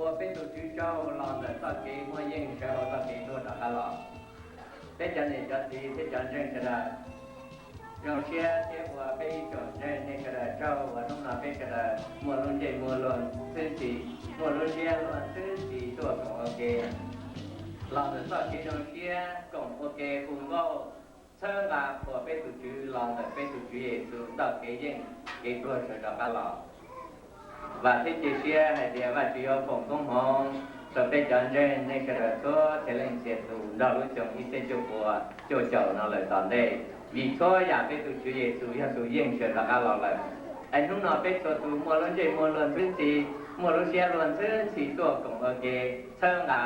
Ua peb tus Tswv tsaug los ntawm txoj kev muaj yeej sawv hauv txoj kev tuag rov qab los. Peb cov niam cov txiv thiab cov ntseeg sawv daws, zoo siab thiab ua peb ib tsoom ntseeg nej sawv daws tsaug uas hnub no peb sawv daws muaj lub ntsej muag luag ntxhi ntxhi, muaj lub siab luag ntxhi ntxhi tuaj koom ua ke los ntawm txoj kev zoo siab koom ua ke hu nkauj txhawb nqa qhuas peb tus Tswv los ntawm peb tus Tswv Yexus txoj kev yeej kev tuag sawv rov qab los. Vam thiab cia siab hais tias Vajtswv yuav foom koob hmoov rau peb cov ntseeg nej sawv daws txhua txhia leej txhia tus nrog lub xyoo ib txhiab cuaj puas cuaj caum no lawm tom ntej, vim txhua yam peb tus Tswv Yexus yog tus yeej sawv rov qab los lawm. Es hnub no peb txhua tus muaj lub ntsej muag luag ntxhi ntxhi, muaj lub siab luag ntxhi ntxhi tuaj koom ua ke txhawb nqa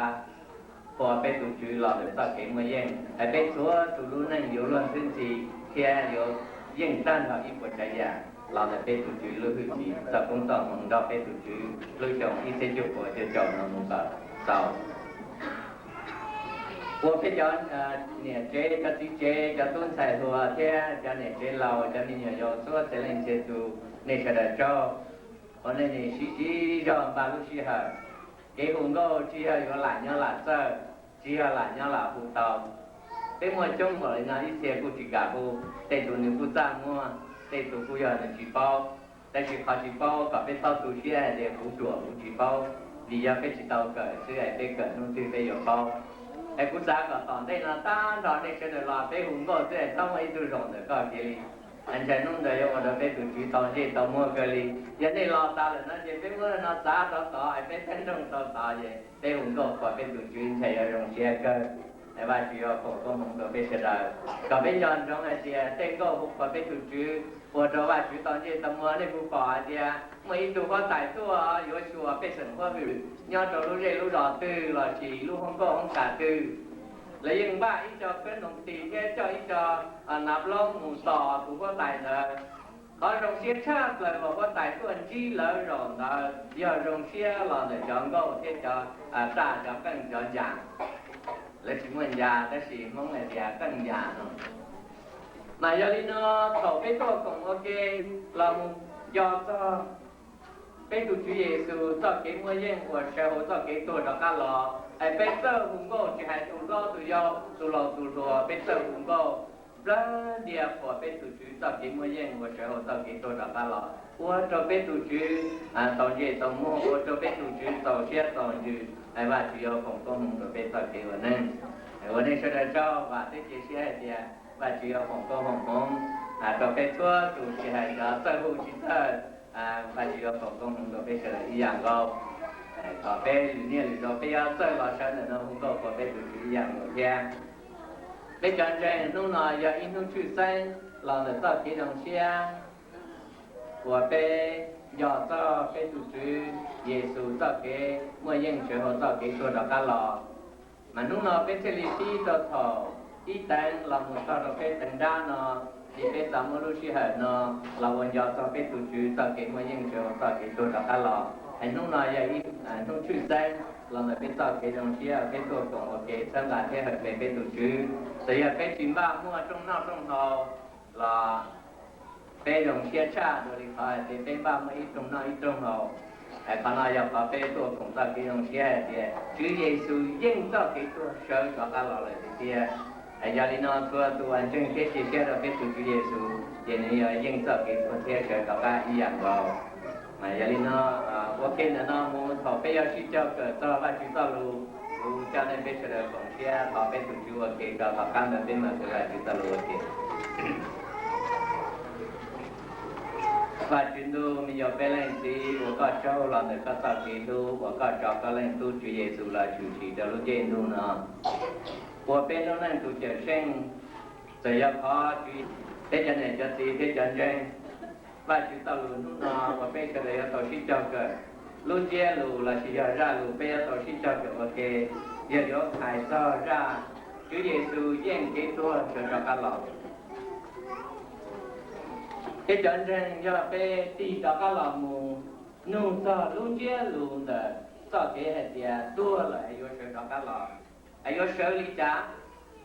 qhuas peb tus Tswv los ntawm txoj kev muaj yeej, es peb txhua tus lub neej yuav luag ntxhi ntxhi thiab yuav yeej tag nrho ib puas tsav yam los ntawm peb tus Tswv lub hwj chim txoj koob txoj hmoov nrog peb tus Tswv lub xyoo ib txhiab cuaj puas cuaj caum no mus kom txaus. Ua peb cov niam tsev, cov txiv tsev, cov tub ntxhais hluas thiab cov niam tsev laus, cov me nyuam yaus txhua txhia leej txhia tus nej sawv daws tsaug uas nej nim siv zog npaj lub sij hawm. Kev hu nkauj tsis yog yuav lam nyob lam txawj, tsis yog lam nyob lam hu tau. Peb muaj coob npaum li no ib txhia kuj tsis kam hu, tej tus nws kuj txaj muag, tej tus kuj yog nws tsis paub. Tab sis qhov tsis paub kom peb txhob tu siab hais tias kuv ruam kuv tsis paub, vim yog peb tsis tau kawm xwb es peb kawm hnub twg peb yuav paub. Es kuv xav kom tom ntej no tag nrho nej sawv daws los peb hu nkauj xwb es txhob muaj ib tug zaum ntawm koj kiag li. Ntshai hnub ntawd yuav ua rau peb tus Tswv tau ntsej tau muag kawg li. Yog nej los tas lawm no ces peb muab no txav rov tod es peb teeb nrooj tau tod ces peb hu nkauj qhuas peb tus Tswv ntshai yuav zoo siab kawg. Vajtswv yuav foom koob hmoov rau peb sawv daws kom peb nco ntsoov hais tias tej nkauj hu qhuas peb tus Tswv ua rau Vajtswv tau ntsej tau muag. Nej puas pom hais tias muaj ib tug huab tais tuaj yuav xyuas pej xeem huab hwm nyob rau lub zej lub zos twg lossis lub hoob nkauj hoob kas twg, lawv yeej npaj ib co khawb noos tis thiab coj ib co nav plaub mus tos tus huab tais ntawd. Qhov zoo siab tshaj plaws uas huab tais tuaj ntsib lawv zaum ntawd yog zoo siab los ntawm cov nkauj thiab cov raj cov qeej cov ncas. Lawv tsis muaj ncas tab sis Hmoob hais tias qeej ncas no. Mas yog li no thaum peb tuaj koom ua ke los mus nco txog peb tus Tswv Yexus txoj kev muaj yeej uas sawv hauv txoj kev tuag rov qab los, es peb txawj hu nkauj tsis hais tus hlob tus yau tus laus tus hluas, peb txawj hu nkauj nplawg ntia qhuas peb tus Tswv txoj kev muaj yeej uas sawv hauv txoj kev tuag rov qab los, ua rau peb tus Tswv tau ntsej tau muag, ua rau peb tus Tswv txaus siab txaus ntsws. Vajtswv yuav foom koob hmoov rau peb txoj kev ua neej. Ua nej sawv daws tsaug, vam thiab cia siab hais tias Vajtswv yuav foom koob foom hmoov rau peb txhua tus, tsis hais cov txawj hu tsis txawj, Vajtswv yuav foom koob hmoov rau peb sawv daws ib yam nkaus. Kom peb lwm niaj lwm zaus peb yuav txawj los sawv ntawm no hu nkauj qhuas peb tus Tswv ib yam nkaus thiab. Peb cov ntseeg, hnub no yog ib hnub tshwj xeeb los ntawm txoj kev zoo siab uas peb nco txog peb tus Tswv Yexus txoj kev muaj yeej sawv hauv txoj kev tuag rov qab los. Mas hnub no peb thiaj li pib rau thaum ib teev los mus txog rau peb teev nrab no, es peb xav muab lub sij hawm no los ua nco txog peb tus Tswv txoj kev muaj yeej sawv hauv txoj kev tuag rov qab los. Es hnub no yog ib hnub tshwj xeeb los ntawm peb txoj kev zoo siab, peb tuaj koom ua ke txhawb nqa thiab hawm me peb tus Tswv. Txawm yog peb tsis npaj muaj rooj noj rooj haus los peb zoo siab tshaj dua li qhov hais tias peb npaj muaj ib rooj noj ib rooj haus. Qhov no yog qhov peb tuaj koom txoj kev zoo siab hais tias Tswv Yexus yeej txoj kev tuag sawv rov qab los lawm tiag tiag. Yog li no txhua tus uas ntseeg thiab cia siab rau peb tus Tswv Yexus ces nws yog yeej txoj kev tuag thiab sawv rov qab ib yam nkaus. Mas yog li no, ua ke ntawm no mus thaum peb yuav sib cog kawm txog Vajtswv txoj lus, kuv coj nej peb sawv daws koom siab thov peb tus Tswv ua ke, rau tom qab ntawd peb mam kawm Vajtswv txoj lus ua ke. Vajtswv ntuj, me nyuam peb leej txiv ua koj tsaug los ntawm koj txoj kev hlub uas koj tso koj leej tub Tswv Yexus los tshwm sim rau lub ncej ntuj no ua peb lub neej tus cawm seej. Txawm yog qhov Tswv, peb cov niam cov txiv thiab cov ntseeg, Vajtswv txoj lus hnub no uas peb sawv daws yuav tau sib cog kawm, lub ntsiab lus lossis yog zaj lus peb yuav tau sib cog kawm ua ke, yog yuav hais txog zaj Tswv Yexus yeej kev tuag sawv rov qab los. Peb cov ntseeg, yog peb tig rov qab los mus nug txog lub ntsiab lus ntawm txoj kev hais tias tuag lawm es yuav sawv rov qab los, es yuav sawv li cas,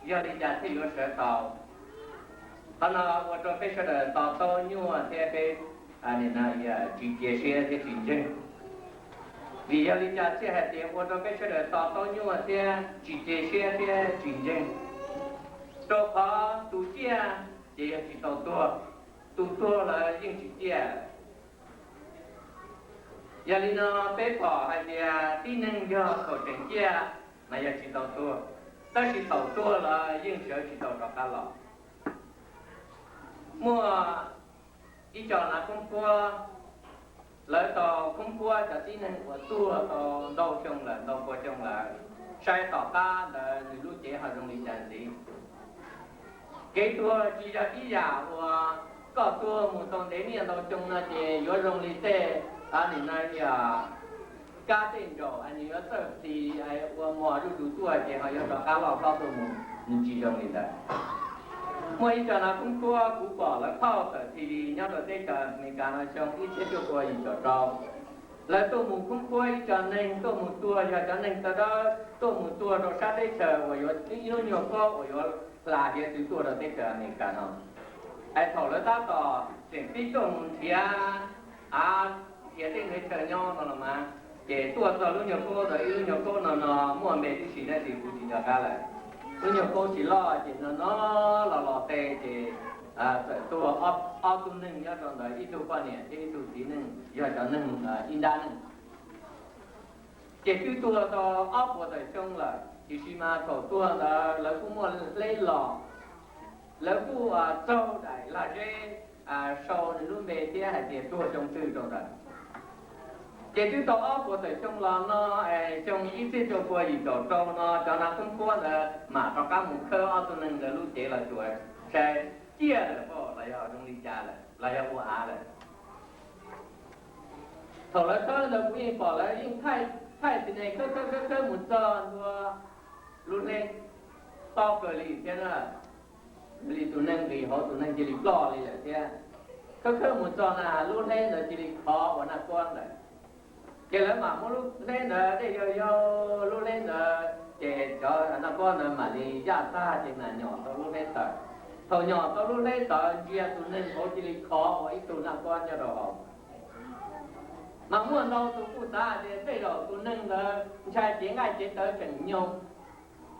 yog li cas thiaj yuav sawv tau. Qhov no ua rau peb sawv daws to taub nyuaj thiab peb tsis cia siab thiab tsis ntseeg. Vim yog li cas thiaj hais tias ua rau peb sawv daws to taub nyuaj thiab tsis cia siab thiab tsis ntseeg? Rau qhov tus ciaj ces yog tsis tau tuag, tus tuag lawm yeej tsis ciaj. Yog li no peb pom hais tias tib neeg yog thaum tseem ciaj mas yog tsis tau tuag, tab sis thaum tuag lawm yeej sawv tsis tau rov qab los. Muaj ib co nav khoob puab, lawv tau khoob puab cov tib neeg uas tuag tau ntau xyoo lawm, ntau pua xyoo lawm, saib tom qab ntawd nws lub cev ho zoo li cas ntxiv. Kev tuag tsis yog ib yam uas koj tuag mus tau ntev niaj ntau xyoo no ces yuav zoo li tej, nim no yog kab tej ntsaum nws yuav txawj plis ua mos zuj zus tuaj ces ho yuav rov qab loj hlob tuaj mus, nws tsis zoo li ntawd. Muaj ib co nav khoob puab kuv pom lawv phauj tawm T V nyob rau teb chaws Amelikas no xyoo ib txhiab cuaj pua yim caum rau. Lawv tuaj mus khoob puab ib co neeg tuaj mus tuag, yog cov neeg tawv dawb tuaj mus tuag rau sab teb chaws uas yuav ib lub nyuag kaub uas yuav hla hiav txwv tuaj rau teb chaws Amelikas no. Es thaum lawv tab tom tseem pib tuaj mus nrhiav, a, nrhiav tej teb chaws nyob no los mas, ces tuaj txog lub nyuag kaub ntawd, ib lub nyuag kaub no no muaj npe tib si tab sis kuv tsis nco qab lawm. Lub nyuag kaub tsis loj ces no no los los tes ces txawm tuag ob tug neeg nyob rau ntawd, ib tug poj niam thiab ib tug txiv neej, yog cov neeg ib nrab neeg. Ces twb tuag tau ob puas tawm xyoo lawm, tiam sis mas thaum tuag ntawd lawv kuj muaj hleb los, lawv kuj txaug daim lag zeb sau nws lub npe thiab hais tias tuag xyoo twg rau ntawd. Ces twb tau ob puas tawm xyoo los no, xyoo ib txhiab cuaj pua yim caum rau no cov nav khoob puab ntawd mam rov qab mus khawb ob tug neeg ntawd lub cev los xyuas saib ciaj lawm los yog zoo li cas lawm los yog ua av lawm. Thaum lawv khawb ntawd kuv yeej pom lawv yeej thaij thaij txiv neej khawb khawb khawb khawb mus txog ntua lub hleb, tob kawg li thiab na, li tus neeg nqis hauv tus neeg cia li ploj li lawm thiab. Khawb khawb mus txog na lub hleb ntawd cia li khov ua naj kuab lawm. Ces lawv mam muab lub hleb ntawd dej yau yau lub hleb ntawd ces cov naj kuab ntawd mam li yaj tag ces mam nyom tau lub hleb tawm. Thaum nyom tau lub hleb tawm ntsia tus neeg hauv cia li khov ua ib tug naj kuab nyob rau hauv. Mas muaj ntau tus kuj xav hais tias tej zaum tus neeg ntawd ntshai cev nqaij cev tawv tseem nyoog.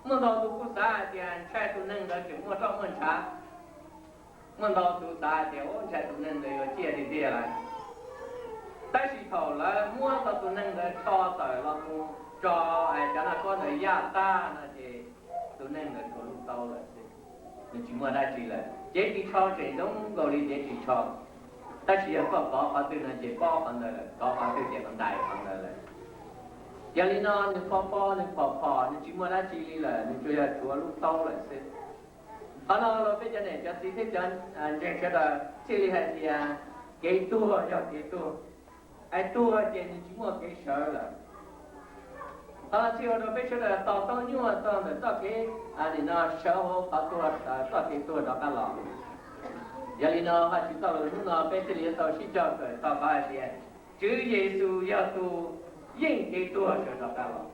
Muaj ntau tus kuj xav hais tias ntshai tus neeg ntawd tseem muaj roj muaj ntshav. Muaj ntau tus xav hais tias ntshai tus neeg ntawd yuav ciaj tiag tiag lawm. Tab sis thaum lawv muab tau tus neeg ntawd rho tawm los mus tso cov naj kuab ntawd yaj tag no ces tus neeg ntawd tshuav lub taub lawm xwb, nws tsis muaj dab tsi lawm. Cev ris tsho tseem zoo nkaus li cev ris tsho, tab sis yog koj kov qhov twg no ces pob qhov ntawd lawm, kov qhov twg ces ntais qhov ntawd lawm. Yog li no nws pho pho, nws phom phom, nws tsis muaj dab tsi li lawm, nws tsuas yog tshuav lub taub lawm xwb. Qhov no los peb cov niam cov txiv thiab cov ntseeg sawv daws thiaj li hais tias kev tuag yog kev tuag, es tuag ces nws tsis muaj kev sawv lawm. Qhov no thiaj ua rau peb sawv daws to taub nyuaj txog ntawm txoj kev, nim no sawv hauv qhov tuag, txoj kev tuag rov qab los. Yog li no Vajtswv txoj lus hnub no peb thiaj li yuav tau sib cog kawm txog qhov hais tias Tswv Yexus yog tus yeej kev tuag sawv rov qab los.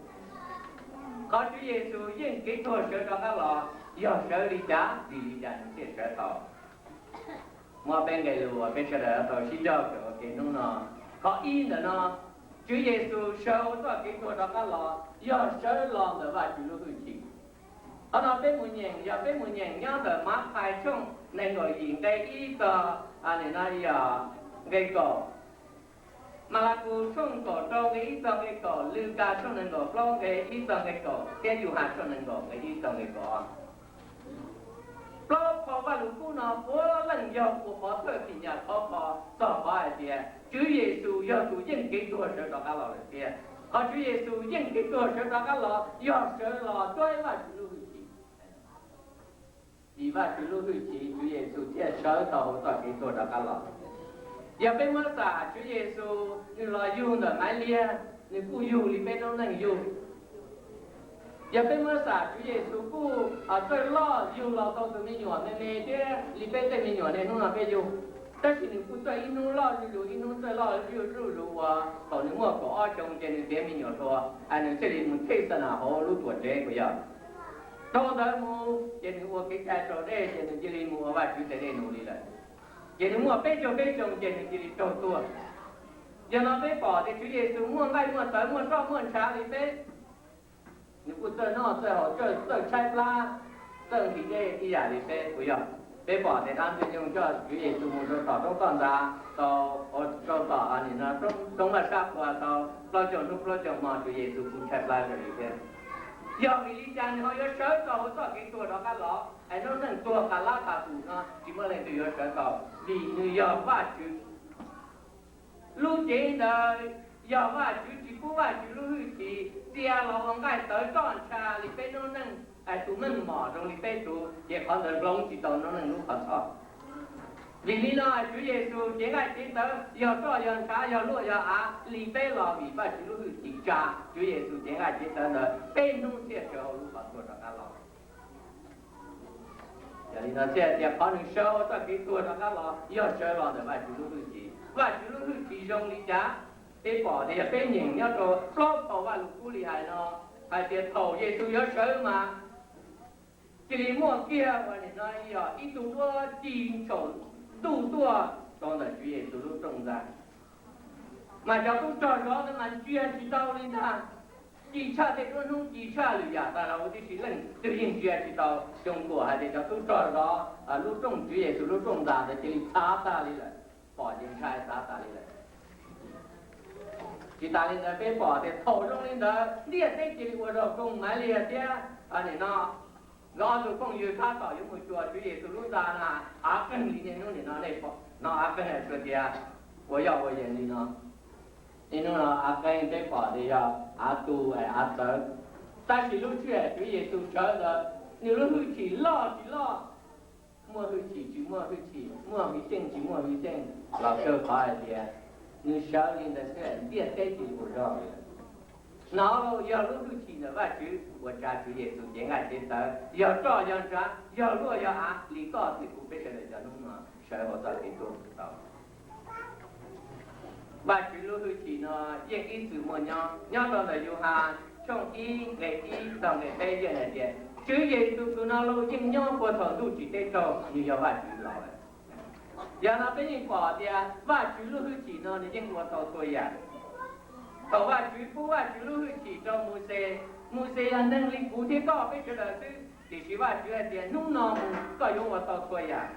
Qhov Tswv Yexus yeej kev tuag sawv rov qab los yog sawv li cas, vim li cas nws thiaj sawv tau. Muab peb nqe lus uas peb sawv daws tau sib cog kawm ua ke hnub no. Qhov ib ntawm no, Tswv Yexus sawv hauv txoj kev tuag rov qab los yog sawv los ntawm Vajtswv lub hwj chim. Qhov no peb mus nyeem, yog peb mus nyeem nyob ntawm Mathais tshooj nees nkaum yim nqe ib txog, nim no yog nqe kaum, Malakaus tshooj kaum rau nqe ib txog nqe kaum, Lwkas tshooj nees nkaum plaub nqe ib txog nqe kaum, thiab Yauhas tshooj nees nkaum nqe ib txog nqe kaum ob. Plaub phau Vajluskub no puav leej yog ua pov thawj phim nyuj qhuav qhov txog qhov hais tias Tswv Yexus yog tus yeej kev tuag sawv rov qab los lawm thiab. Qhov Tswv Yexus yeej kev tuag sawv rov qab los yog sawv los rau Vajtswv lub hwj chim. Vim Vajtswv lub hwj chim Tswv Yexus thiaj sawv tau hauv txoj kev tuag rov qab los. Yog peb muab xam Tswv Yexus nws los yug ntawm Maiv Liag, nws kuj yug li peb noob neej yug. Yog peb muab xam Tswv Yexus kuj txawj loj yug los tau tus me nyuam me me thiab li peb tej me nyuam niaj hnub no peb yug. Tab sis nws kuj txawj ib hnub loj zuj zus ib hnub txawj loj zuj zus uas thaum nws muaj kaum ob xyoo ces nws tiav me nyuam hluas, nws thiaj li mus thej xa nas hauv lub tuam tsev uas yog. Dhau ntawd mus ces nws ua kev cai raus dej ces nws cia li mus ua Vajtswv tes dej num li lawm. Ces nws muaj peb caug peb xyoo ces nws cia li raug tuag. Yog no peb pom tias Tswv Yexus muaj nqaij muaj tawv, muaj roj muaj ntshav li peb, nws kuj txawj noj txawj haus, txawj tshaib plab, txawj nqhis dej ib yam li peb puas yog? Peb pom tias dab Ntxwg Nyoog coj Tswv Yexus mus rau tom roob toj ntxas tau, rau tom nim no roob vaj sab puas tau plaub caug hnub plaub caug hmo, Tswv Yexus kuj tshaib plab raws li thiab. Yog vim li cas nws ho yuav sawv tau hauv txoj kev tuag rov qab los? Es noob neej tuag qas lab qas tus no tsis muaj leej twg yuav sawv tau, vim nws yog Vajtswv lub cev ntawd. Yog Vajtswv tsis pub Vajtswv lub hwj chim txia los ua nqaij tawv roj ntsha li peb noob neej, tus meej mom zoo li peb tus, ces qhov ntawd hloov tsis tau noob neej lub qhov txhoj. Vim li no Tswv Yexus cev nqaij cev tawv yog roj yog ntshav yog luaj yog av li peb los vim Vajtswv lub hwj chim tsa Tswv Yexus cev nqaij cev tawv ntawd peb hnub thiaj sawv hauv lub qhov tuag rov qab los. Yog li no thiaj tias qhov nws sawv hauv txoj kev tuag rov qab los yog sawv los ntawm Vajtswv lub hwj chim. Vajtswv lub hwj chim zoo li cas? Peb pom tias yog peb nyeem nyob rau plaub phau Vajluskub li hais no, hais tias thaum Yexus yuav sawv mas cia li muaj kiag uas nim no yog ib tug duab ci tsaus ntuj tuaj rau ntawm Tswv Yexus lub rooj ntxa. Mas cov tub rog zov ntawd mas ntsia tsis tau li ntag. Ci tshaj tej duab hnub, ci tshaj lwm yam tas zog huv tib si, leej twg yeej ntsia tsis tau. Xyoo kuam hais tias cov tub rog zov lub rooj, Tswv Yexus lub rooj ntxa ntawd cia li txhav tag li lawm, pom ces ntshai txhav tas li lawm. Tsis tas li ntawd peb pom tias thaum zoo li ntawd ntiaj teb cia li ua zog koog Maiv Liag thiab nim no nkawd ob tug phooj ywg tab tom yuav mus cuag Tswv Yexus lub ntxa na, av qeeg li niaj hnub nim no nej pom no, av qeeg tsuas tias ua yoj ua yees li no. Niaj hnub no av qeeg peb pom tias yog av tu, av txawv. Tab sis lub sij hawm Tswv Yexus sawv ntawd nws lub hwj chim loj tsis loj, muaj hwj chim tsis muaj hwj chim, muaj hwj xyeej tsis muaj hwj xyeej los kawg qhov hais tias nws sawv li ntawd xwb ntiaj teb cia li ua zog li lawm. No yog lub hwj chim ntawm Vajtswv uas tsa Tswv Yexus cev nqaij cev tawv, yog roj yog ntshav yog luaj yog av li koj thiab kuv peb sawv daws cov hnub no sawv hauv txoj kev tuag tau. Vajtswv lub hwj chim no yeej ib txwm muaj nyob. Nyob rau ntawm Yauhas tshooj ib nqe ib txog nqe peb yeej hais tias Tswv Yexus tus no los yeej nyob puag thaum ntuj tsim teb raug, nws yog Vajtswv los lawm. Yog no peb yeej pom tias Vajtswv lub hwj chim no nws yeej ua tau txhua yam. Thaum Vajtswv pub Vajtswv lub hwj chim rau Mauxes, Mauxes yog neeg li kuv thiab koj peb sawv daws xwb, tiam sis Vajtswv hais tias hnub no mus koj yuav ua tau txhua yam.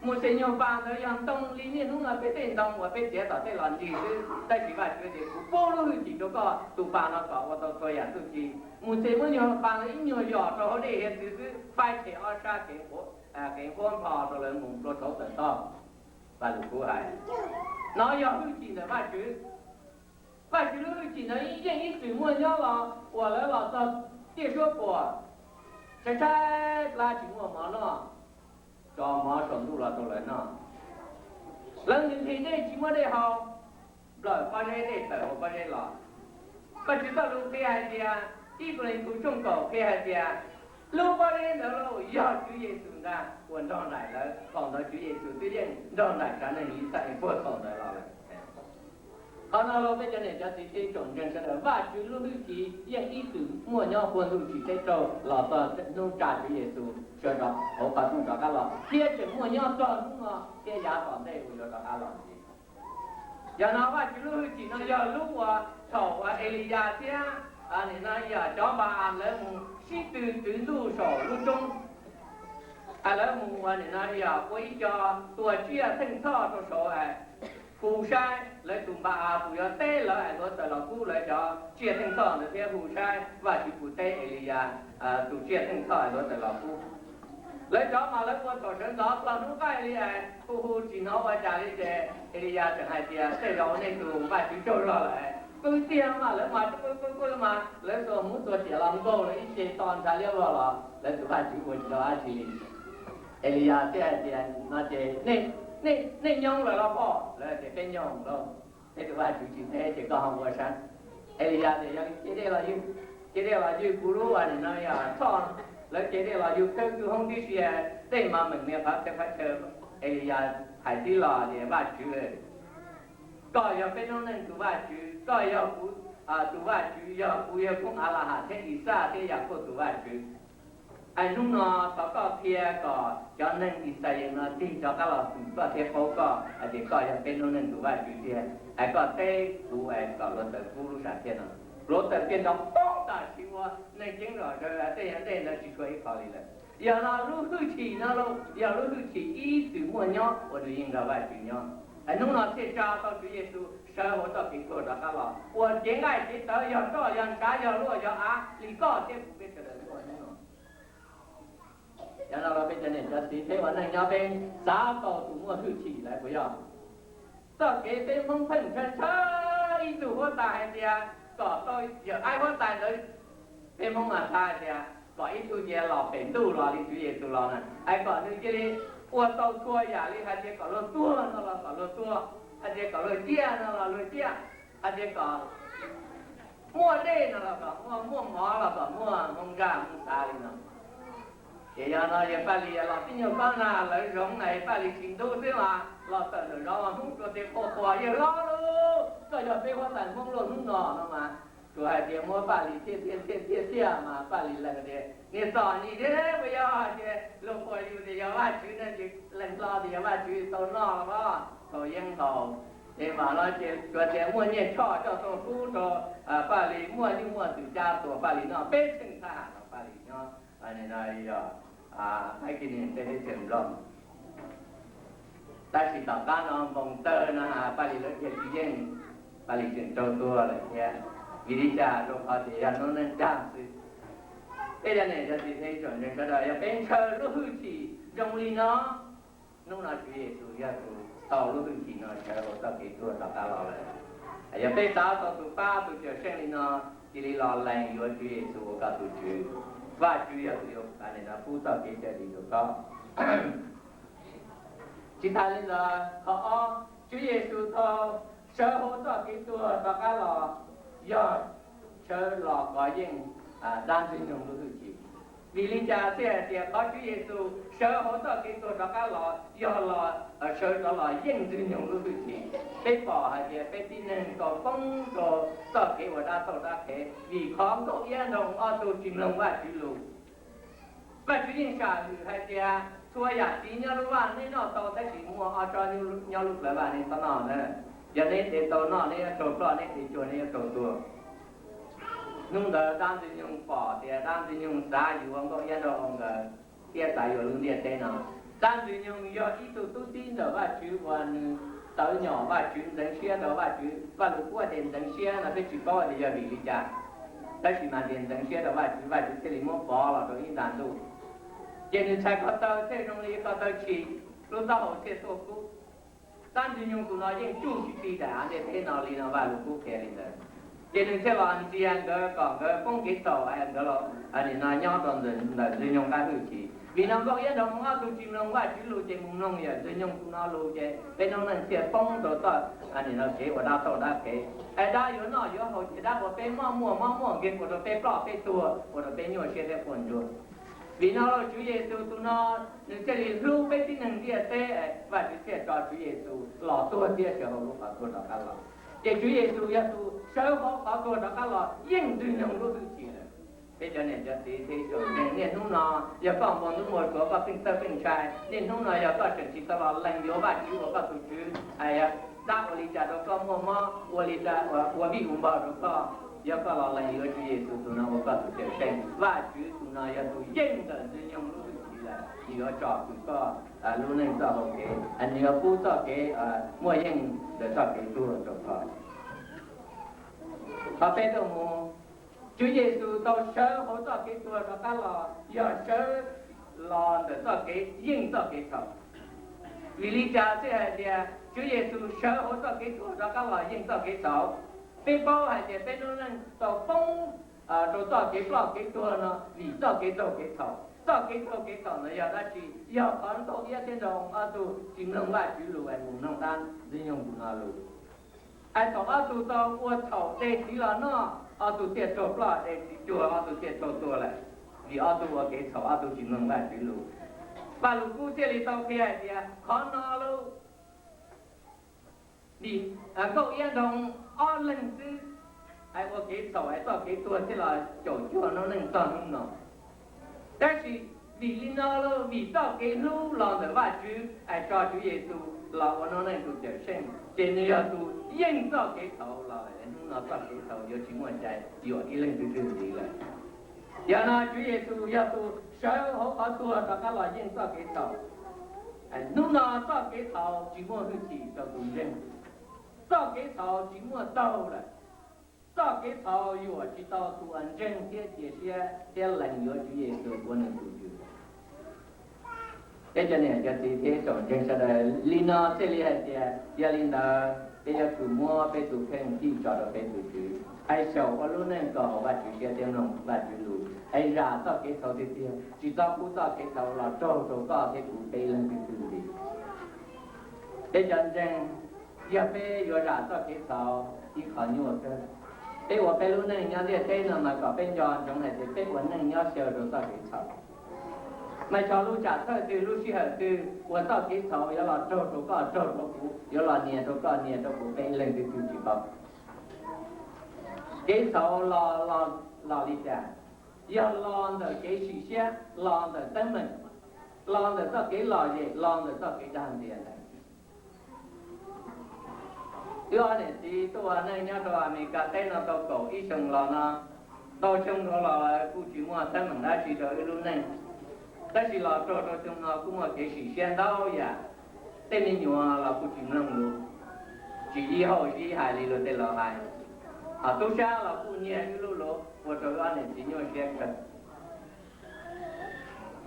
Mauxes nyuag pas ntawd yog ntoo li niaj hnub no peb tej ntoo uas peb txiav tom tej los ntsis xwb, tab sis Vajtswv tias kuv pub lub hwj chim rau koj tus pas no kom ua tau txhua yam txuj ci. Mauxes muab nyuag pas ntawd ib nyuag yos rau hauv dej hiav txwv xwb, faib tshem ob sab kev nqhuab nplho rau lawv mus plua rhauv tawm toj. Vaj Lus Kub hais, no yog hwj chim ntawm Vajtswv. Vajtswv lub hwj chim ntawd yeej ib txwm muaj nyob los uas lawv los txog tiaj suab puam, tshaib tshaib plab tsis muaj mov noj, tso mov saum ntuj los rau lawv noj. Lawv nqhis nqhis dej tsis muaj dej haus, nplawm pob zeb dej tawm hauv pob zeb los. Vajtswv txoj lus qhia hais tias, ib Kolinthus tshooj kaum qhia hais tias, lub pob zeb ntawd los yog Tswv Yexus ntag uas nrog nraim lawv. Thaum ntawd Tswv Yexus twb yeej nrog nraim tsav neeg Yixalayees puag thaum ntawd los lawm. Qhov no los peb cov niam cov txiv tsoom ntseeg sawv daws, Vajtswv lub hwj chim yeej ib txwm muaj nyob puag ntuj tsim teb raug los txog hnub tsa Tswv Yexus sawv rov hauv qhov rooj rov qab los, thiab tseem muaj nyob txog hnub no thiab yav tom ntej uas yuav rov qab los ntxiv. Yog no Vajtswv lub hwj chim no yog lub uas thaum uas Eliyas thiab nim no yog cov Npa-as lawv mus sib tw twv ntuj saum lub roob. Lawv mus uas nim no yog ua ib co tua tsiaj theej txhoj rau saud hu saib lawv tus Npa-as puas yuav teb lawv es luav tawm los kub lawv cov tsiaj theej txhoj ntawd thiab hu saib Vajtswv puas teb Eliyas tus tsiaj theej txhoj es luav tawm los kub. Lawv cov mas lawv ua thaum sawv ntxov txog hnub qaij li es hu hu tsis hnov ua cas li ces Eliyas tseem hais tias, tej zaum nej tus Vajtswv tsaug zog lawm. Qw tiag mas lawv mas qw qw qw mas lawv xuas hmuv txuas ciam los nkaug lawv ib ce to ntsha liab vog los lawv tus Vajtswv ua tsis tau dab tsi li. Eliyas thiaj hais tias, no ces nej nyoog lawm los pom? Lawv tias, peb nyoog lauj. Peb tus Vajtswv tsis teb ces koj ho ua saib. Eliyas tias, yog li cia dej los ywg, cia dej los ywg kuv lub nim no yog txhoj. Lawv cia dej los ywg khawb kwj hoob tib si, dej mas meem nias qhov chaw qhov chaw. Eliyas hais tib los tias, Vajtswv, koj yog peb noob neej tus Vajtswv, koj yog kuv tus Vajtswv, yog kuv yawg koob Alahas thiab Ixaj thiab Yakauj tus Vajtswv. Es hnub no thov koj qhia kom cov neeg Yixalayees no tig rov qab los hwm koj thiab paub koj hais tias koj yog peb lub neej tus Vajtswv tiag. Es koj teb kuv es kom luag tawm kub lub sam thiaj no. Luag tawm kiag nrov poob tam sim ua neeg ceeb zom zaws, tej yam dej ntawd tsis tshuav ib qho li lawm. Yog no lub hwj chim no los yog lub hwj chim ib txwm muaj nyob ua nws yeej nrog Vajtswv nyob. Es hnub no thiaj tsa tau Tswv Yexus sawv hauv txoj kev tuag rov qab los ua cev nqaij cev tawv, yog roj yog ntshav, yog luaj yog av, li koj thiab kuv peb sawv daws ua hnub no. Yog no los peb cov niam cov txiv, peb ua neej nyob peb xav tau tus muaj hwj chim lawm puas yog? Txoj kev peb Hmoob pheej ntshaw ntshaw ib tug huab tais hais tias kom tau yawm aib huab tais ntawd, peb Hmoob mas txhais tias kom ib tug cia los pem ntuj los li Tswv Yexus los na, es kom nws cia li ua tau txhua yam li hais tias kom luag tuag no los kom luag tuag, hais tias kom luag ciaj no los luag ciaj, hais tias kom muaj dej no los kom muaj, muaj mov los kom muaj, Hmoob zaj Hmoob xav li no. Ces yog no yawg Paj Lis los tib nyuag kob na, lawv zoov na, Paj Lis tsis ntub xwb mas los tawm ntawm zov Hmoob tsuas tias quas quas yawg hlob lauj, koj yog peb huab tais Hmoob luaj hnub no no mas, tsuas hais tias muab Paj Lis thiaj thiaj thiaj thiaj mas Paj Lis lees tias niag txom nyem thiab puas yog, tias luag quas yus tias yog Vajtswv ne, lees hlo tias yog Vajtswv tau noj los thaum yeeb haus. Ces mam no ces tsuas tias muaj nyiaj choj coj tuaj pub rau Paj Lis, muaj nyuj muaj twm cab tuaj Paj Lis noj, peb txheej thaj ham rau Paj Lis nyob. Yog Paj Lis tej teb chaws Nplog. Tab sis tom qab no npoo tawg no Paj Lis lawv dhia tsis yeej, Paj Lis tseem raug tua lawm thiab. Vim li cas? Rau qhov tias yog hnub neej dag xwb. Peb cov niam cov txiv thiab ib tsoom ntseeg sawv daws, yog peb ntshaw lub hwj chim zoo li no, hnub no Tswv Yexus yog tus tau lub hwj chim no sawv hauv txoj kev tuag rov qab los lawm. Yog peb xav tau tus pab tus cawm seej li no, cia li los lees yuav Tswv Yexus ua koj tus Tswv. Vajtswv yog tus yuav pub txoj kev cawm dim rau koj. Tsis tas li ntawd, qhov ob, Tswv Yexus tau sawv hauv txoj kev tuag rov qab los, yog sawv los kov yeej dab Ntxwg Nyoog lub hwj chim. Vim li cas thiaj hais tias qhov Tswv Yexus sawv hauv txoj kev tuag rov qab los yog los sawv rov los yeej Ntxwg Nyoog lub hwj chim? Peb pom hais tias peb tib neeg tau poob rau txoj kev ua dab tauj dab qhev vim qhov Nkauj Iab Nraug Zoov ob tug tsis mloog Vajtswv lus. Vajtswv yeej sam hwm hais tias txhua yam txiv nyob lub vaj neb noj tau, tab sis muaj ob tsob nyob lub plawv vaj neb txhob noj na. Yog neb de tau noj neb yuav raug ploj, neb de cuag neb yuav raug tuag. Hnub ntawd dab Ntxwg Nyoog pom tias dab Ntxwg Nyoog xav yuav Nkauj Iab Nraug Zoov nkawd thiab xav yuav lub ntiaj teb no. Dab Ntxwg Nyoog yog ib tug tub txib ntawm Vajtswv uas nws tawv nyom Vajtswv, ntxeev siab rau Vajtswv. Vaj lus kuj tias ntxeev siab no peb tsis paub tias yog vim li cas, tab sis mas tias ntxeev siab rau Vajtswv, Vajtswv thiaj li muab pov los rau ib nta ntuj. Ces nws txhais ko taw thiaj zoo li ko taw tshis, lub taub hau thiaj tuaj kub. Dab Ntxwg Nyoog tus no yeej tsuj tsis ti daim av ntiaj teb no li no, Vaj lus kuj qhia li ntawd. Ces nws thiaj los ntxias nkawd kom nkawd poob kev txhaum, nkawd los nim no nyob rau ntawm Ntxwg Nyoog qab hwj chim. Vim no Nkauj Iab Nraug Zoov ob tug tsis mloog Vajtswv lus ces mus mloog yawm Ntxwg Nyoog tus no lus ces peb noob neej thiaj poob rau txoj nim no kev ua dab tauj dab qhev. Es dab yuav noj yuav haus ces dab ua peb mob muaj mob muaj nkeeg, ua rau peb ploj peb tuag, ua rau peb nyuaj siab thiab quaj ntsuag. Vim no Tswv Yexus tus no nws thiaj li hlub peb tib neeg ntiaj teb, Vajtswv thiaj tso Tswv Yexus los tuag thiab sawv hauv lub qhov tuag rov qab los. Ces Tswv Yexus yog tus sawv hauv qhov tuag rov qab los yeej Ntxwg Nyoog lub hwj chim lawm. Peb cov niam cov txiv thiab ib tsoom ntseeg, niaj hnub no yog koj npau hnub muaj suav, koj pheej txhawj pheej ntshai, niaj hnub no yog koj tseem tsis tau los lees yuav Vajtswv ua koj tus Tswv, dab ua li cas rau koj muaj mob, ua li cas ua vij ua npog rau koj, yog koj los lees yuav Tswv Yexus tus no ua koj tus cawm seej, Vajtswv tus no yog tus yeej ntawm Ntxwg Nyoog lub hwj chim lawm, nws yuav tsom kwm koj lub neej txoj hau kev, nws yuav pub txoj kev muaj yeej ntawm txoj kev tuag rau koj. Qhov peb tuaj mus, Tswv Yexus tau sawv hauv txoj kev tuag rov qab los yog sawv los ntawm txoj kev yeej txoj kev txhaum. Vim li cas thiaj hais tias Tswv Yexus sawv hauv txoj kev tuag rov qab los yeej txoj kev txhaum? Peb paub hais tias peb lub neej tau poob rau txoj kev ploj kev tuag no vim txoj kev txaug kev txhaum. Txoj kev txaug kev txhaum ntawd yog dab tsi? Yog qhov Nkauj Iab thiab Nraug Zoov ob tug tsis mloog Vajtswv lus es mus mloog dab Ntxwg Nyoog tus no lus. Es thaum ob tug tau ua txhaum de txiv los noj, ob tug thiaj raug ploj, de txiv cuag ob tug thiaj raug tuag lawm. Vim ob tug ua kev txhaum, ob tug tsis mloog Vajtswv lus. Vaj lus kub thiaj li tau qhia hais tias qhov no lub Nkauj Iab Nraug Zoov ob leeg xwb es ua kev txhaum es txoj kev tuag thiaj los caum cuag noob neej txog hnub no. Tab sis vim li no los vim txoj kev hlub los ntawm Vajtswv es tso Tswv Yexus los ua noob neej tus cawm seej, ces nws yog tus yeej txoj kev txhaum los lawm. Hnub no txoj kev txhaum yuav tsis muaj cai yuam ib leej twg twg ntxiv lawm. Yog no Tswv Yexus yog tus sawv hauv qhov tuag rov qab los yeej txoj kev txhaum. Hnub no txoj kev txhaum tsis muaj hwj chim rau tus ntseeg. Txoj kev txhaum tsis muaj taug lawm. Txoj kev txhaum yuam tsis tau tus uas ntseeg thiab cia siab thiab lees yuav Tswv Yexus ua nws tus Tswv. Peb cov niam cov txiv thiab tsoom ntseeg sawv daws, li no thiaj li hais tias yog li ntawd peb yuav tsum muab peb tus kheej fij tso rau peb tus Tswv, es xyaum ua lub neej kom haum Vajtswv siab thiab mloog Vajtswv lus, es zam txoj kev txhaum tiag tiag, tsis txhob pub txoj kev txhaum los raug rau koj thiab kuv peb leej twg twg li. Peb cov ntseeg, yog peb yuav zam txoj kev txhaum ib qho nyuaj kawg. Peb ua peb lub neej nyob ntiaj teb no mas kom peb nco ntsoov hais tias peb ua neej nyob xyaw rau txoj kev txhaum. Mas xyov lub tsam thawj twg lub sij hawm twg uas txoj kev txhaum yuav los raug rau koj raug rau kuv, yuav los nias rau koj nias rau kuv, peb ib leej twg twg tsis paub. Kev txhaum los los los li cas? Yog los ntawm kev sim siab, los ntawm teeb meem, los ntawm txoj kev lom zem, los ntawm txoj kev dag ntxias ntag. Wb ob niam txiv tuaj ua neej nyob rau Amelikas teb no tau kaum ib xyoos los no, ntau xyoo dhau los kuj tsis muaj teeb meem dab tsi rau wb lub neej. Tab sis los raug rau xyoo no kuj muaj kev sim siab ntau yam. Tej me nyuam los kuj tsis mloog lus, tsis yij hauj yij hais li luag tej laus hais. Ho tub sab los kuj nyiag wb lub lus ua rau wb ob niam txiv nyuaj siab kawg.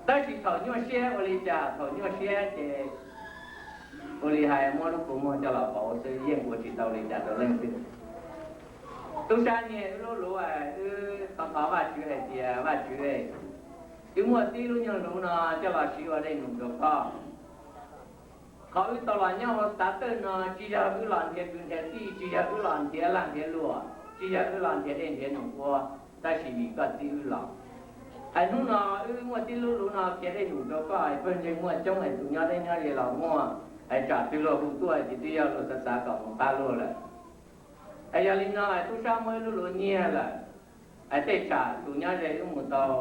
Tab sis thaum nyuaj siab ua li cas? Thaum nyuaj siab ces ua li hais muab lub kua muag coj los pauv xwb, yeej ua tsis tau li cas rau leej twg. Tub sab nyiag wb lub lus, wb thov thov Vajtswv hais tias, Vajtswv, wb muaj tib lub nyuag lus no coj los siv ua dej num rau koj. Qhov wb tau los nyob hauv xav tawj no tsis yog wb los nrhiav kwv nrhiav tij, tsis yog wb los nrhiav lag nrhiav luam, tsis yog wb los nrhiav dej nrhiav num ua, tab sis vim koj txib wb los. Es hnub no wb muaj tib lub lus no khiav dej num rau koj, es pawg ntseeg muaj coob, es tus nyob deb nyob ze los muaj, es tsam twg luag hu tuaj ces twb yog luag xav xav kom mus pab luag lawm. Es yog li no es tub sab muab wb lub lus nyiag lawm, es tej tsam tus nyob ze wb mus tau,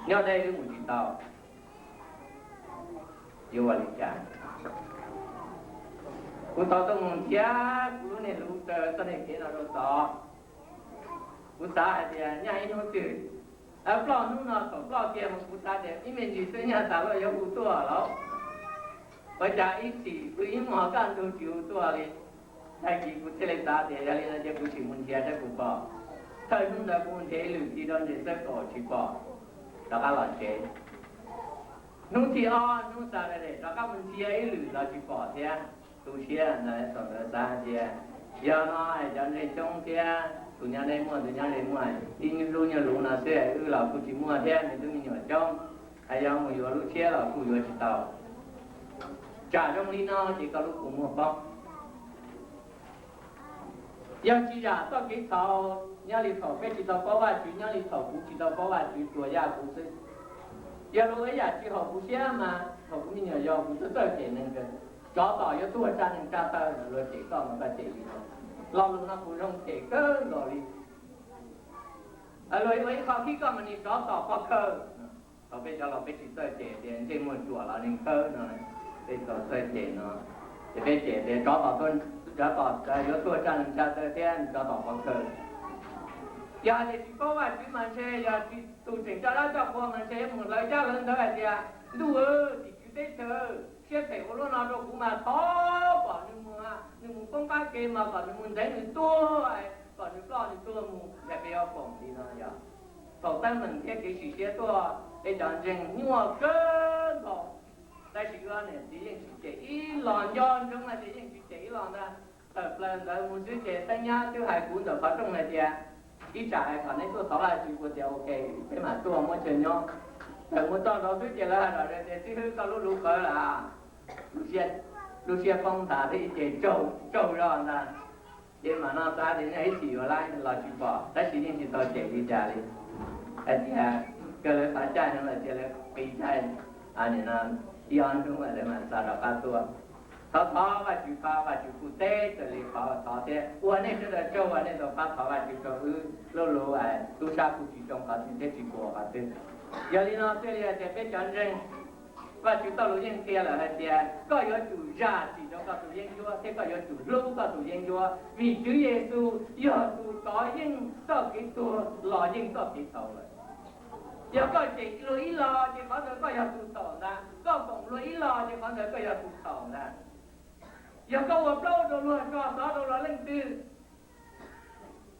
nyob deb wb mus tsis tau, yuav ua li cas? Kuv tau tuaj mus nrhiav kuv lub niag lus raws txoj niag kev no rau tod. Kuv xav hais tias nyaj ib hnub twg, ploj hnub no thaum ploj kiag mus kuv xav tias ib me ntsis xwb nyaj tas luaj yuav hu tuaj lauj. Ua cas ib chim pw ib hmos kaj ntug tsis hu tuaj li. Tag kis kuv thiaj li xav tias yog li no ces kuv sim mus nrhiav saib puas pom. Thawj hnub ntawd kuv mus nrhiav ib lwm tig rau ntawm xwb kaum tsis pom, rov qab los tsev. Hnub thib ob hnub Saturday rov qab mus nrhiav ib lwm los tsis pom thiab. Tu siab ntawd thaum ntawd xav hais tias yog no cov ntseeg coob thiab tus nyob deb muaj tus nyob ze muaj, ib lub nyuag lus no xwb wb los kuj tsis muaj thiab nws twb me nyuam coob, es yog mus yuav lub tshiab los kuj yuav tsis tau. Tsam zoo li no ces koj lub kua muag poob. Yog tsis zam txoj kev txhaum, nyob li thaum peb tsis tau paub Vajtswv, nyob li thaum kuv tsis tau paub Vajtswv tsuas yaj kuv xwb. Yog luag ua ib yam tsis haum kuv siab mas thaum kuv me nyuam yaus kuv txawj txawj cem neeg kawg. Tsov tom yuav tuag tsa neeg tsa taw, luag cem koj mas koj cem li no. Lo lus no kuv zoo cem kawg nkaus li. Luag ua ib qho khib koj mas nws tsov tom pov khawm. Thaum peb cov laus peb tsis txawj cem tias ntsej muag tsuam los neeg khawb no, peb txawj cem no, ces peb cem tias tsov tom, tsov tom yuav tuag tsa neeg tsa taw thiab tsov tom pov khawm. Yog hais tias tsis paub Vajtswv mas ntshe yog tus tseem coj dab coj qhua mas ntshe yuav mus hlawv caj hlawv ntawv hais tias, ntuj, tim tswv teb chaws, siab phem ua luaj no rau kuv mas thov kom nws mus, nws mus poob qab ke mas kom nws mus ntev nws tuag, kom nws ploj nws tuag mus, ntshe peb yuav foom li no yog. Thaum teeb meem thiab kev sim siab tuaj, peb cov ntseeg nyuaj kawg nkaus. Tab sis wb niam txiv yeej tsis cem ib los, nco ntsoov hais tias yeej tsis cem ib los ntag. Tawm plaws ntawd mus xwb ces teeb nyab twb hais kuv ntawm qhov rooj hais tias, ib tsam hais kom neb tuaj thov Vajtswv, kuv tias ok, peb mam tuaj muab chaw nyob. Tawm mus txog nraud xwb ces lawv hais los tias, txiv hwb, koj lub lus qawv lawm, lub siab poob nthav thiab ces tsaug zog ntag. Ces mam no xav tias ib chim yuav lab los tsis pom, tab sis yeej tsis tau cem li cas li. Hais tias kawg lawv xav caij no lawm ces lawv qis caij, ib ob hnub lawv mam xav rov qab tuaj. Thov thov Vajtswv, thov Vajtswv kuj teb raws li qhov thov thiab ua nej sawv daws tsaug uas nej tau pab thov Vajtswv rau wb. Lub lus tub sab kuj tsis zoo qhov twg thiab tsis puas qhov twg. Yog li no thiaj li hais tias peb cov ntseeg, Vajtswv txoj lus yeej qhia lawm hais tias koj yuav tsum zam txim rau koj tus yeeb ncuab thiab koj yuav tsum hlub koj tus yeeb ncuab, vim Tswv Yexus yog tus tov yeej txoj kev tuag los yeej txoj kev txhaum lawm. Yog koj cem luag ib lo ces qhov ntawd koj yog tus txhaum ntag, koj foom luag ib lo ces qhov ntawd koj yog tus txhaum ntag. Yog koj ua plaub ua rau luag, tso xov rau luag leej twg,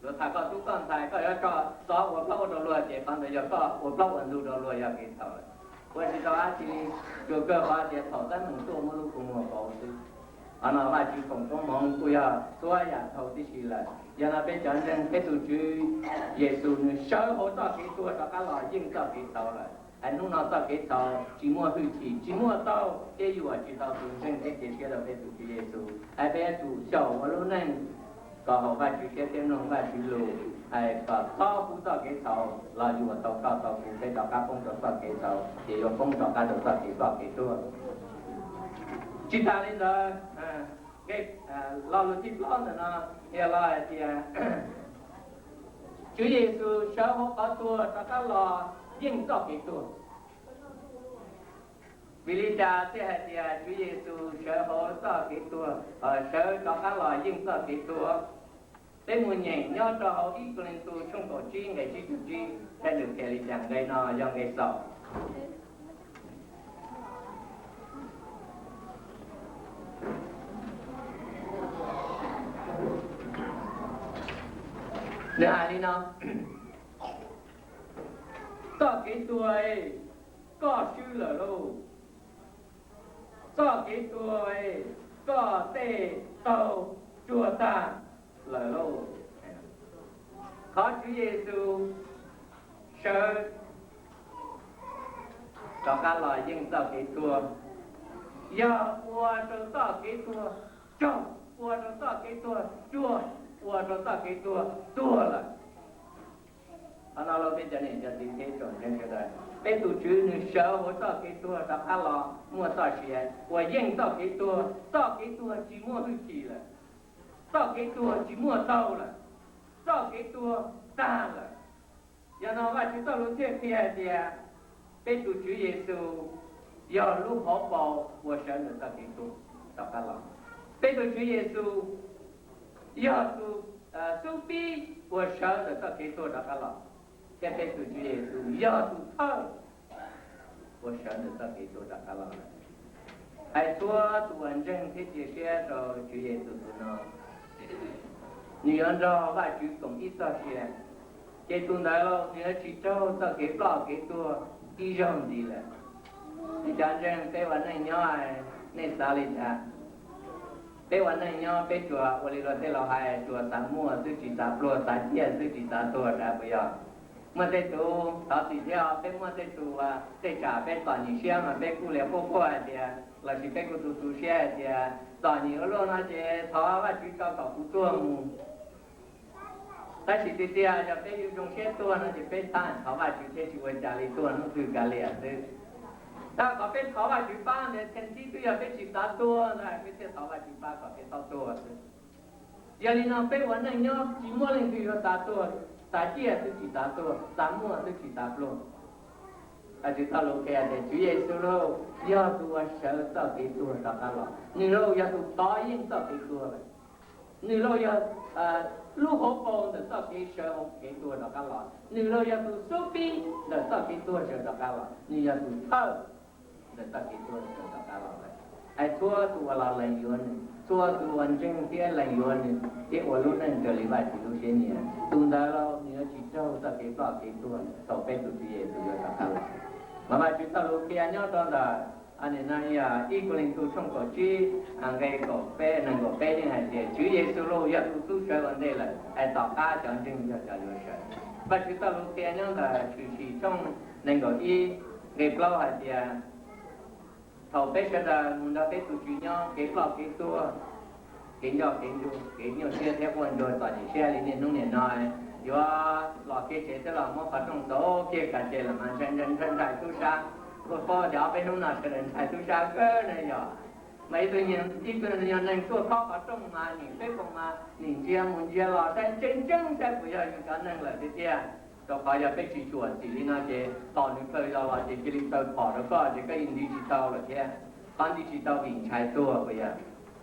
luag tham koj tub koj ntxhais, koj yuav tso xov ua plaub ua rau luag ces qhov ntawd yog koj ua plaub ua ntug rau luag, yog kev txhaum. Ua tsis tau dab tsi li, tsuas kawg qhov tias txhaum teeb meem tuaj muab lub kua muag pauv xwb. Qhov no Vajtswv foom koob hmoov kuj yog txhua yam dhau tib si lawm. Yog no peb cov ntseeg peb tus Tswv Yexus nws sawv hauv txoj kev tuag rov qab los yeej txoj kev txhaum lawm. Hais hnub no txoj kev txhaum tsis muaj hwj chim, tsis muaj tau, thiab yuam tsis tau tus ntseeg thiab cia siab rau peb tus Tswv Yexus. Hais peb yuav tsum xyaum ua lub neej kom haum Vajtswv siab thiab mloog Vajtswv lus, hais kom txhob pub txoj kev txhaum los yuam tau koj tau kuv, peb rov qab poob rau txoj kev txhaum ces yuav poob rov qab rau txoj kev ploj kev tuag. Tsis tas li ntawd, nqe, lo lus thib plaub ntawm no yog lo hais tias Tswv Yexus sawv hauv qhov tuag rov qab los yeej txoj kev tuag. Vim li cas thiaj hais tias Tswv Yexus sawv hauv txoj kev tuag, sawv rov qab los yeej txoj kev tuag? Peb mus nyeem nyob rau hauv ib Kauleethaus tshooj kaum tsib nqe tsib caug tsib, sab nws qhia li cas, nqe no yog nqe xaus. Nws hais li no: Txoj kev tuag, koj swb lawm lauj! Txoj kev tuag, koj tej taug tsuag tag lawm lauj! Qhov Tswv Yexus sawv rov qab los yeej txoj kev tuag, yog ua rau txoj kev tuag tsaug, ua rau txoj kev tuag tsuag, ua rau txoj kev tuag tuag lawm. Qhov no los peb cov niam cov txiv thiab tsoom ntseeg sawv daws, peb tus Tswv nws sawv hauv txoj kev tuag rov qab los muaj txoj sia uas yeej txoj kev tuag, txoj kev tuag tsis muaj hwj chim lawm, txoj kev tuag tsis muaj tau lawm, txoj kev tuag tag lawm. Yog no Vajtswv txoj lus thiaj qhia hais tias peb tus Tswv Yexus yog lub hauv paus uas sawv ntawm txoj kev tuag rov qab los. Peb tus Tswv Yexus yog tus xub pib uas sawv ntawm txoj kev tuag rov qab los, thiab peb tus Tswv Yexus yog tus thawj uas sawv ntawm txoj kev tuag rov qab los lawm. Hais txhua tus uas ntseeg thiab cia siab rau Tswv Yexus tus no, nws yuav nrog Vajtswv koom ib txoj sia, ces tus ntawd los nws yuav tsis raug txoj kev ploj kev tuag ib zaug ntxiv lawm. Peb cov ntseeg peb ua neej nyob, nej xav li cas? Peb ua neej nyob peb tsuas ua li luag tej laus hais, tsuas xav muaj xwb tsis xav pluag, xav ciaj xwb tsis xav tuag, puas yog? Muaj tej tus thov txim thiab, peb muaj tej tus, tej tsam peb txom nyem siab mas peb kuj li quaj quaj hais tias, lossis peb kuj tu tu siab hais tias txom nyem ua luaj no ces thov Vajtswv tso kom kuv tuag mus. Tab sis tiag tiag yog peb zoo siab tuag no ces peb txhob thov Vajtswv thiab tsis ua cas li, tuag hnub twg kav liam xwb. Tab sis qhov peb thov Vajtswv pab ntawd txheej txhib twb yog peb tsis xav tuag ntag peb thiaj thov Vajtswv pab kom peb txhob tuag xwb. Yog li no peb ua neej nyob tsis muaj leej twg yuav xav tuag, xav ciaj xwb tsis xav tuag, xav muaj xwb tsis xav pluag. Vajtswv txoj lus qhia tias Tswv Yexus lauj, yog tus uas sawv txoj kev tuag rov qab los, nws lauj yog tus tov yeej txoj kev tuag lawm. Nws lauj yog lub hauv paus ntawm txoj kev sawv hauv kev tuag rov qab los, nws lauj yog tus xub pib ntawm txoj kev tuag sawv rov qab los, nws yog tus thawj ntawm txoj kev tuag sawv rov qab los lawm. Hais txhua tus uas los lees yuav nws, txhua tus uas ntseeg thiab lees yuav nws thiab ua lub neej raws li Vajtswv lub siab nyiam, tus ntawd lauj nws yuav tsis raug txoj kev ploj kev tuag thaum peb tus Tswv Yexus yuav rov qab los. Mas Vajtswv txoj lus qhia nyob rau ntawm, nim no yog ib Kauleethaus tshooj kaum tsib, nqe kaum peb, nees nkaum peb yeej hais tias Tswv Yexus lauj yog tus tub sawv ua ntej lawm, es tom qab cov ntseeg yog cov yuav sawv. Vajtswv txoj lus qhia nyob ntawm Tshwm Sim tshooj nees nkaum ib, nqe plaub hais tias, thaum peb sawv daws mus nrog peb tus Tswv nyob, kev ploj kev tuag, kev ncoj kev ntsuag, kev nyuaj siab thiab quaj ntsuag txom nyem siab li niaj hnub niam no, yuav los kiag tsev xwb los muab qhov rooj txov kiag kav tsev los mas ntshai ntshai tub sab. Kuv paub tias ob peb hnub no sawv daws ntshai tub sab kawg na yog. Mas ib tug, ib tug yog neeg tuaj khob qhov rooj mas nim peb koom mas nim ntsia mus ntsia los saib ntseeg ntseeg saib puas yog yus cov neeg lawm tiag tiag. Rau qhov yog peb tsis xyuam xim li no ces tos nws plaws los ces cia li tawg phom rau koj ces koj yeej nti tsis tau lawm thiab. Qhov nti tsis tau vim ntshai tuag puas yog?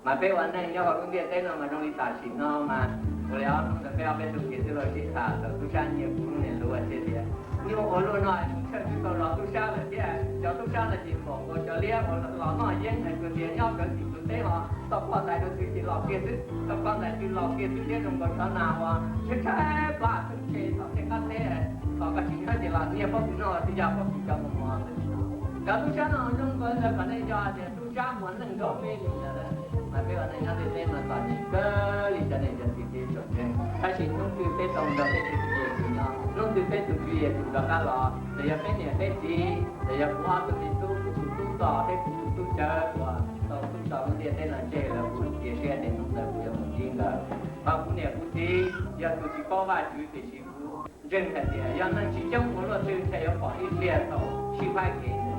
Mas peb ua neej nyob hauv lub ntiaj teb no mas zoo li tam sim no mas, ua li ob hnub ntawd peb ob peb tug kev tij laug sib tham thaum tub sab nyiag kuv lub niag luv ua tiag tias, nyuj ua luaj no es kuv tshawj tsis tau zov tub sab lawm thiab. Cov tub sab no ces pom nkaus cov liab uas los noj yeeb es tias nyob cov tim tus teb ho txoj koj ntais rau txwv ces los kiag xwb, txoj koj ntais txwv los kiag xwb thiab zoo nkaus cov nas uas tshaib tshaib plab xwb ces tom tej qab teb, thaum koj tsis nyob ces los niag pob kws noj xwb, yog pob kws cov mus mos xwb. Cov tub sab no zoo nkaus li kom nej nco tias tub sab ua neej nrog peb li ntawd. Mas peb ua neej nyob ntiaj teb no txom nyem kawg li cov niam cov txiv txheeb tsoom ntseeg. Tab sis hnub twg peb tau nrog peb tus Tswv Yexus nyob, hnub twg peb tus Tswv Yexus rov qab los, txawm yog peb niam peb txiv, txawm yog kuv ob tug me tub, kuv tus tub ntxawm thiab kuv tus tub cawv uas tau tuaj tso lub ntiaj teb no tseg lawm, kuv cia siab tias hnub ntawd kuv yuav mus ntsib nkawd. Ho kuv niam kuv txiv yog tus tsis paub Vajtswv tiam sis kuv ntseeg hais tias yog neeg tsis coob ua luaj twg ntshe yuav pom ib pliag thaum sib faib kev ntawd.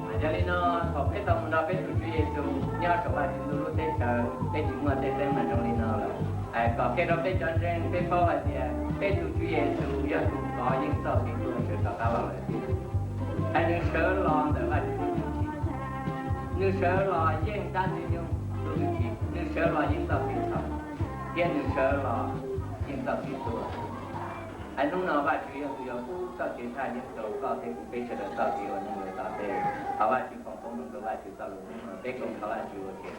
Mas yog li no, thaum peb tau mus nrog peb tus Tswv Yexus nyob saum Vajtswv ntuj lub teb chaws, peb tsis muaj tej teeb meem zoo li no lawm. Hais kom qhia rau peb cov ntseeg peb paub hais tias peb tus Tswv Yexus yog tus kov yeej txoj kev tuag sawv rov qab los lawm thiab. Hais nws sawv los ntawm Vajtswv lub hwj chim, nws sawv los yeej dab ntxwg nyoog lub hwj chim, nws sawv los yeej txoj kev txhaum, thiab nws sawv los yeej txoj kev tuag. Hais hnub no Vajtswv yog tus yuav pub txoj kev thaj yeeb rau koj thiab kuv peb sawv daws txoj kev ua neej yav tom ntej. Thov Vajtswv foom koob hmoov rau Vajtswv txoj lus hnub no, peb koom thov Vajtswv ua ke.